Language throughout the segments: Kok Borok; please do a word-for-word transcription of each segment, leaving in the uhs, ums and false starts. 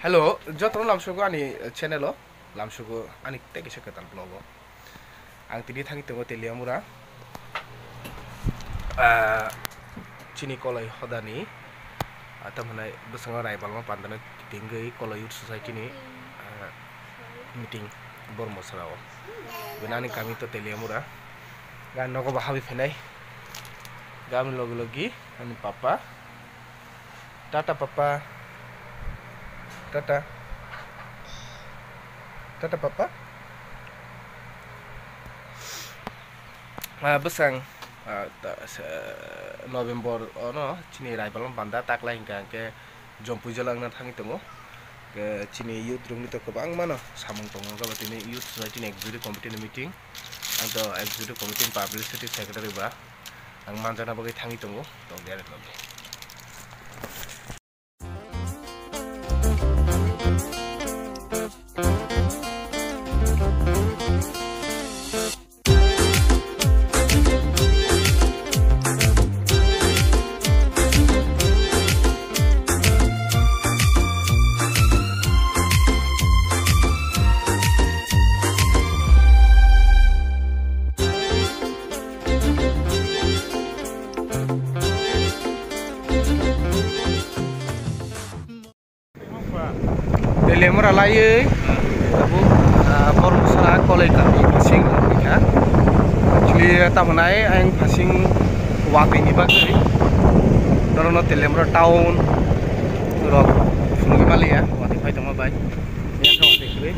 Hello, jotono lamsogo ani channel o, lamsogo ani tei kisa kwtal vlog o. Ang tini thangwi tongo Teliamura. Ah, chini koloi hodani, ah, tamo hwnai bwskango Raibalma pandano kitingwi koloi youth society ni, ah, meeting Bormosra o. Bini ani kami to Teliamura. Ga nogo bo habwi phainai. Ga aboni logi logi ani papa. Tata papa. Tata. Tata papa. Ah, bwsang, ah, ta-, sa-, November ono chini Raibalma panda taklai hingka hingke Jompuijala wngna thangwi tongo. Ke chini youth rokni to kwbangmano samung tongo, wngkha bo tini youth society ni executive committee ni meeting. Ang to executive committee ni publicity secretary ba. Ang manjakna bagwi thangwi tongo, tongdi ani logi. Teliamura laiwi tabuk, ah, Bormosra koloi kami phasing wngkha. Actually, tamo hwnai ayang phasing watwi ni bagwi norokno Teliamura town rok phunugwi maliya, watwi phai tongma bai. Yang kha watwi kwrwi.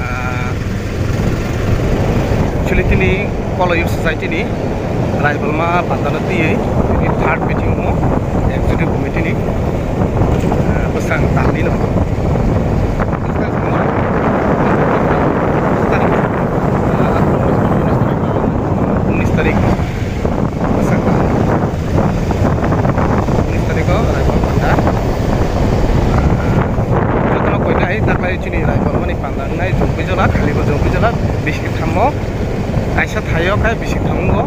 Ah, actually, tini Kolo Youth Society ni Raibalma pandano twiwi tini third meeting o executive committee ni, ah, bwsang talni no. Unis tarik. Bwsang unis tarikh o Raibalma panda. Jotono koinai taklai chini Raibalma ni panda wngnai Jompuijala, khalibo Jompuijala, bisik thammo kaisa thaio khai bisik thamungo.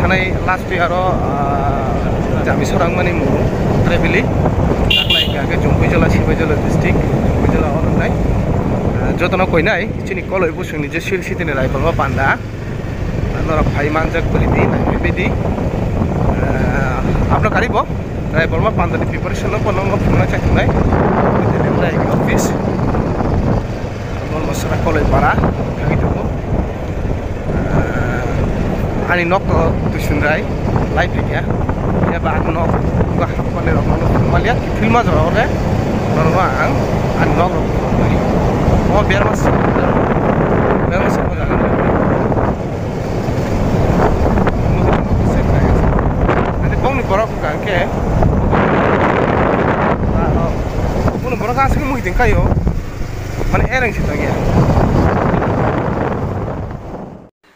Thanai last year o, ah, Jamisora wngmani mung Trebili. Taklai hingka khe Jompuijala, Sibaijala district, Jompuijala o wngnai. Ah, jotono koinai chini koloi busungni je Sir Sitini Raibalma panda. Norok phai manjak bwrwi di, naiphai di. Ah, abno karibo, Raibalma pandani preparation no bono no phunukna chai tongnai. Office. Bormosra koloi para, thangwi tongo. Ah, ani nok to Tuisunrai, lai phaikha. Eba ang nok, ba hapmani rok no phunukmaliya, kiphilma jora ore. Norok ang, ani nok rok phunukmali. O berma si, berma si. Ani bongni borok hwnkha hwnkhe, bongni borok aswk muiting kaio, mane ereng se tongya.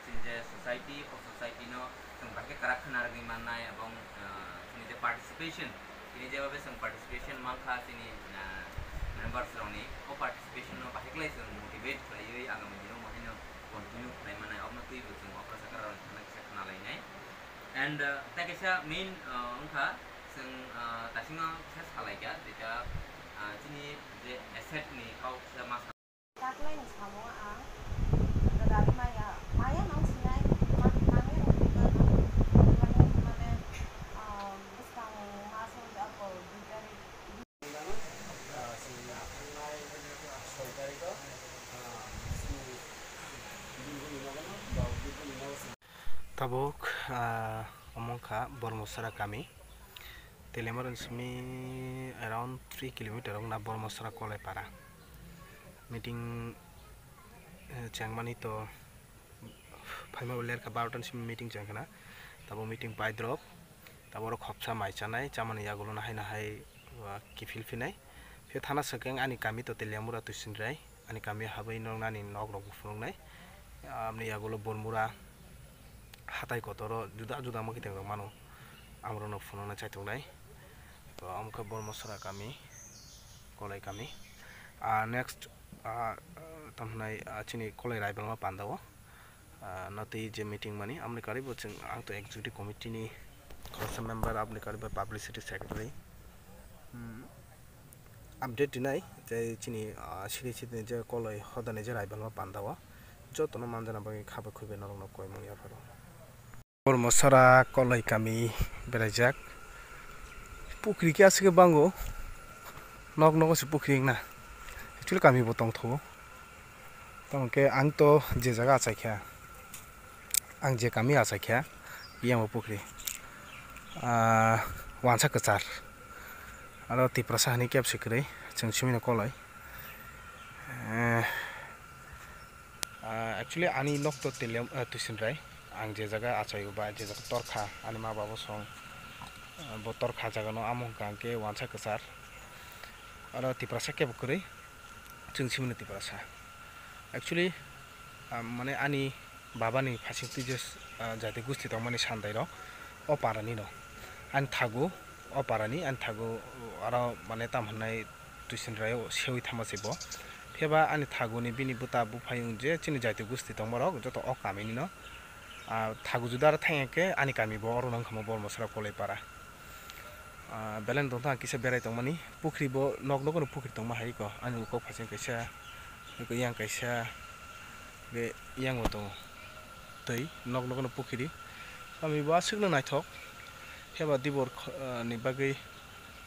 Chini je society, o society no chwng bahai khe kwrak khna rwgwi mannai, ebong, ah, chini je participation, tini jebabe chwng participation mankha chini, ah, members rokni, o participation no bahai khlai chwng motivate khlaiwi agami dino mo haino continue khlai mannai, obno twibo chwng okra sakra rokni thangna kisa khna lainai. And, uh, tei kaisa main, uh, wngkha, chwng, uh, taisingo kisa salaikha, jeto, uh, chini je asset ni kok kisa ma. Taklaini samung ang gwdalwi maya, maya nang sinai, ma-, manya rok hinma, mane, mane, uh, bwskang maso ya ko dui tarik. Tabuk, ah, omo wngkha Bormosra kami. Teliamura ni simi around three kilometer wngna Bormosra Kolaipara. Meeting, eh, chengmani to phaima bo lerkha barota ni simi meeting chengkhana. Tabuk meeting paidrop. Tabuk oro khopsa mai chanai, chamani yagulo nahai nahai, ah, kiphil phinai. Phiya thana swkang ani kami to Teliamura Tuisinrai. Ani kami habwi norok nani nok rok bo phunuknai. Aboni yagulo Bormura hatai kotoro juda juda mwkhwtwng rok mano. Amrok no phunukna chaituknai. To, omo khe Bormosra kami, Kolai kami. Ah, next, ah, tamo hwnai, ah, chini Kolai Raibalma panda o. Ah, no twi je meeting mani, aboni karwi bo chwng, ang to executive committee ni khoroksa member, aboni karwi bo publicity secretary. Hmm. Update rinai tei chini, ah, city city ni je koloi hodani je Raibalma panda o jotono manjana bagwi kha bai khwi bai norokno koimung yapharo. Bormosora koloi kami beraijak. Pukhri khe aswk khe bango. Nok nogo se pukhri wngna. Actually kami bo tongthogo. Tamo khe ang to je jaga achaikha, ang je kami achaikha, yang bo pukhri. Ah, wansa kwchar. Aro Tiprasa hani keb se kwrwi, chwng simi no koloi. Eh, Ah, actually, ani nok to Teliam, ah, Tuisinrai. Ang je jaga achaio ba, je jaga torkha, ani ma baba song, ah, bo torkha jagano, amo hwnkha hwnkhe wansa kwchar. Aro Tiprasa kebo kwrwi, chwng simino Tiprasa. Actually, ah, mane ani babani phasingtwi je, ah, jati gusti tongmani sandai rok, o parani no. Ani thago, o parani, ani thago, aro mane tam hwnai Tuisinrai o sewi thangma se bo. Phiya ba ani thaguni bini bwta buphayung je chini jaiti gusti tongma rok joto o kami ni no. Ah, thagu juda aro thangya khe ani kami bo oro no wngkha mo Bormosora Kolaipara. Ah, belai no tongthang kisa berai tongmani. Pukhri bo nok nogo no pukhri tongma hai ko. Ani uko phaising kaisa, eko yang kaisa, be yang bo tongo. Twi nok nogo no pukhri. Kami bo aswk no naithok. Phiya ba dibor kho-, ah, ni bagwi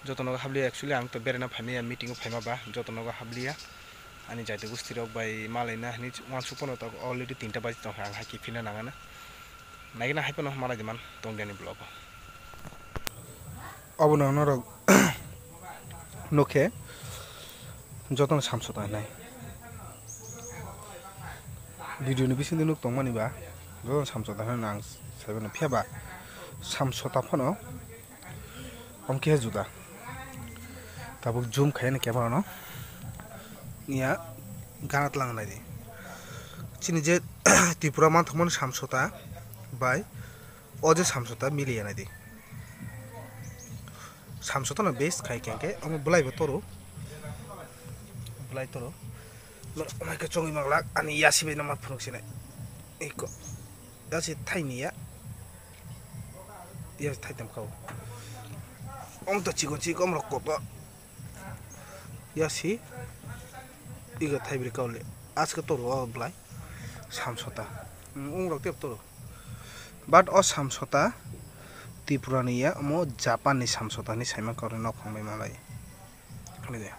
jotono habliya, actually ang to beraina phaimaya, meeting o phaima ba jotono habliya. Ani jaiti gusti rok bai malaina hinwi uansuk phano tok already tinta baji tongkha, ang hai kiphilna nangana. Naikhe na hai phano malai di man tongdiani vlog o. Obono norok nukhe jotono samsota hinai. Video ni bisingtwi nuk tongmani ba jotono samsota hinwi ang saimano, phiya ba samsota phano Omo khe juda. Tabuk zoom khai ni camera no. Iya gana tlang nai di. Chini je Tripura manthokmani samsota bai o je samsota miliya nai di. Samsota no base khai khe hwnkhe omo bwlai bo toro. Bwlai toro. Mai khe chongwi manglak ani yasi bai no ma phunuk sinai. Iko. Yasi thai ni ya. Yasi thai tam kau. Om to chikon chikon rok kotor. Yasi. Iga thai bri kau le. Aske toro o bwlai. Samsota. Ung rok tep toro. But o samsota Tripura ni ya, omo Japan ni samsota ni saimang kau nok phang bai malai. Nide.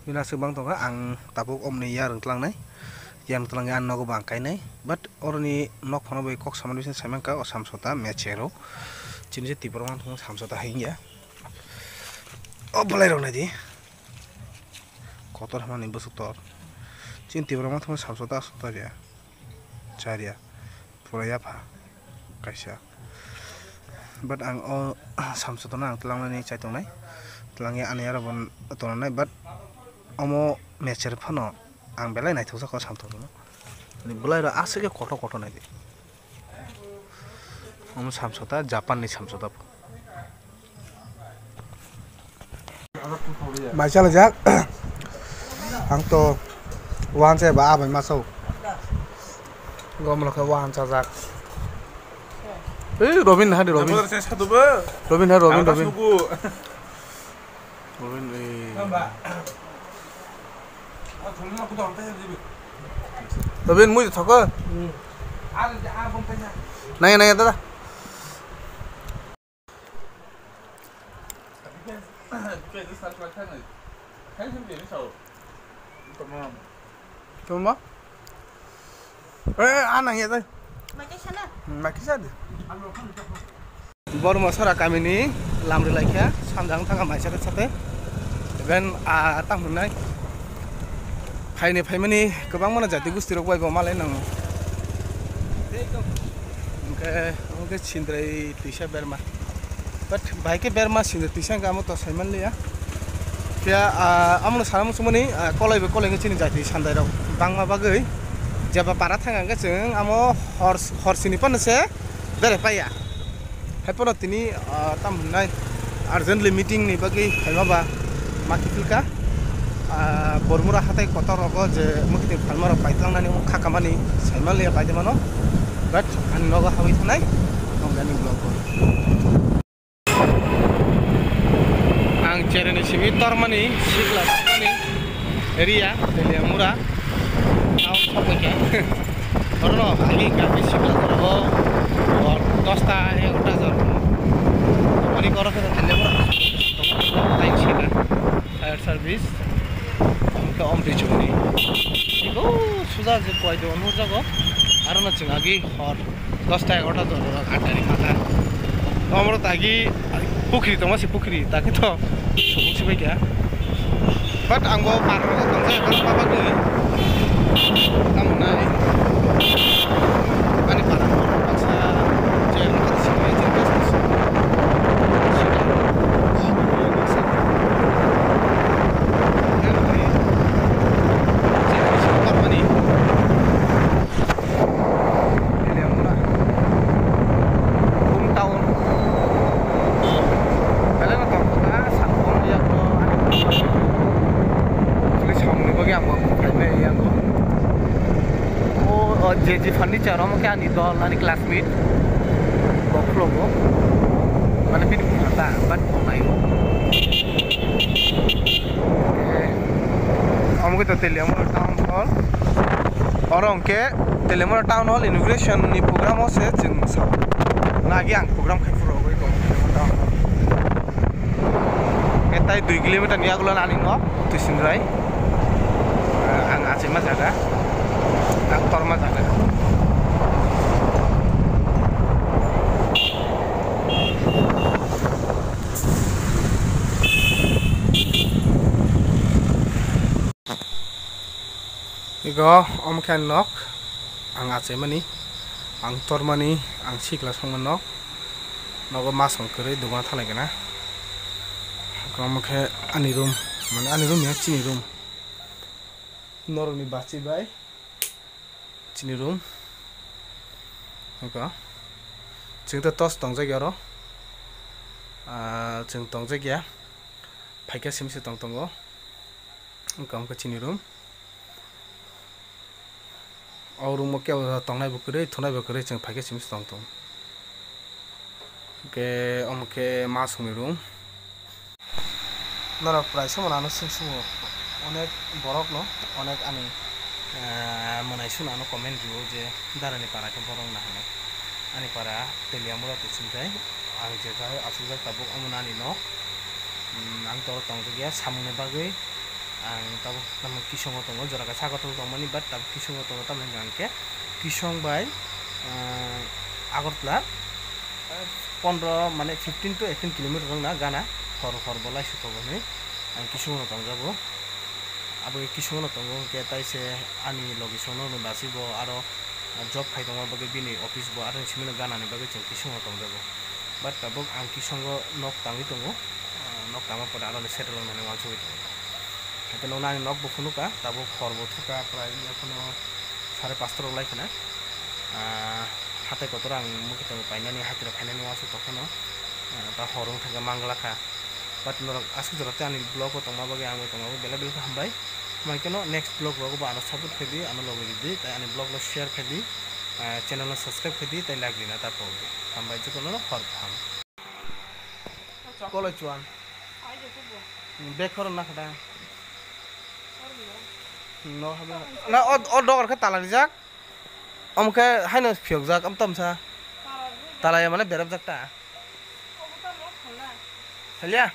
Bini aswk bang tongkha, ang tabuk omni yarwng tlangnai, yarwng tlangwi ani nogo bo ang kainai, but oroni nok phano bai kok samani bising saimang kha, o samsota mechero, chini je Tripura manthogo samsota hai wngya, o bwlairok naidi, kotor hamani bwswk tor, chini Tripura manthogo samsota aswk torya. Charya pura yapha kaisa. But ang o samsotano ang tlangnani chai tongnai, tlangya ani aro bo tongnai, but omo mecher phano ang belai naithokjak o samsotano. Ani bwlairok aswk khe kotor kotor naidi. Omo samsota Japan ni samsota. Mai chalajak. Ang to wan se ba abai masau. Gomlo khe wan chajak. Ei Robin hai Robin. Robin hai Robin Robin. Robin ei. Robin mui thoko. Nai nai dada. Tuma? Eh, anang ya dai. Makisa de. Bormosora kamini lamri laikha, sanjang thangkha maisa sate. Even, ah, tang hwnai. Phaini phaimani kwbangma jati gusti rok bai bo malai nango. Hwnkhe, hwnkhe Sindrai twisa berma. But bahai khe berma Sindrai twisa hwnkhe amo to saiman liya. Phiya, ah, amono sana muchungmani, ah, kolai bai kolai khe chini jati sandai rok bangma bagwi jeba para thang hwnkhe chwng amo hor, hor sini phano se berai paiya. Hai phano tini, ah, tam hwnai urgently meeting ni bagwi phaima ba ma kiphilka. Ah, Bormura hatai kotor rogo je mwkhitwng phalma rok paitlangnani wng kha kamani saiman liya paide mano. But ani nogo habwi thanai tongmani vlog o. Chereni simi tormani sikla tormani area Teliamura town sokphaikha. Orono agi hingkha khe sikla torbo hor dosta egarota jar. Ani koro khe Teliamura line sila fire service. Hingkha om twi chukni. Iko suja je koi do nurjago. Arono chwng agi hor dosta egarota jar athari mata. Omoro tagi pukhri tongma se pukhri, tagi to subung se bai kha. But ang bo par ro tong se, tong ma bagwi. Tamo nai. Ani para baksa chair ma se bai chair bas. Teliamura. Hometown. Belai no tongthok kha, sakno yago. Actually, samungni bagwi ang bo phaimai yago. O, o, J G Furniture, omo khe ani dol, ani classmate. Bo khlogo. Mane bini bwkha ta, but bo nai. Omo khe to Teliamura Town Hall. Oro hwnkhe Teliamura Town Hall inauguration ni program o se chwng sa. Nagi ang program khai phuru rogwi tongo Teliamura Town Hall. Hwnkhe tai dui kilometer ni yagulo ani nok Twisingrai. Ang achaima jaga. Ang torma jaga. Ego, omo khe ani nok, ang achaimani, ang tormani, ang sikla songma nok, nogo masong kwrwi dogano thanglai gana. Omo khe ani room, mane ani room ya chini room. Norokni bachi bai chini room. Ego, chwng to tos tongjak ya oro. Ah, chwng tongjak ya. Phaikhe simi se tong tongo. Wngkha, wngkha chini room. O room o kebo tongnai bo kwrwi, thunai bo kwrwi, chwng phaikhe simi se tong tongo. Hwnkhe omo khe ma songni room. Norok prai somono ano swng sugo. Onek borok no, onek ani, ah, mwnai suna ano comment rio je darani para khe borok na hinwi. Ani para Teliamura Twisingrai. Ang je jai asukjak tabuk omo nani nok. Hmm, ang toro tongjak ya samungni bagwi. Ang tabuk tamo kisongo tongo, jora kaisa Agartala tongmani, but tabuk kisongo tongo, tamoni hwnkha hwnkhe kisong bai, ah, Agartala, ah, pondro mane fifteen to eighteen kilometer wngna gana, hor hor bo lai suthogo hinwi ang kisongo tongjago. Abo kisongo tongo hwnkhe tai se ani logi songno basi bo aro job khai tongma bagwi bini office bo aro simi ganani bagwi chwng kisongo tongjago. But tabuk ang kisongo nok tangwi tongo, ah, nok tangma pore aro settle wngnani uansugwi tongo. Haikhe nokni ani nok bo phunukha, tabuk hor bo thukha, prai wngya phano sare pasta rok lai khna. Ah, hatai kotor ang mwkhwtwng painani, hatai rok phainani uansuk tongphano, ah, ta hor wng thangkhe manglakha. But norok aswk jora tei ani vlog o tongma bagwi, ang bai tongma bagwi belai belai khe hambai. Hambai kheno next vlog rogo bo ano support khaidi, ano logi ridi, tei ani vlog no share khaidi, ah, channel no subscribe khaidi, tei like rina ta pogdi. Hambai jotono hor kaham. Koloi chuan. Bag khoro na khada. No habla. Na o, o dogar khe tala rijak. Omo khe haino phiyokjak, am tamsa. Talaya mane berapjak ta. Salya?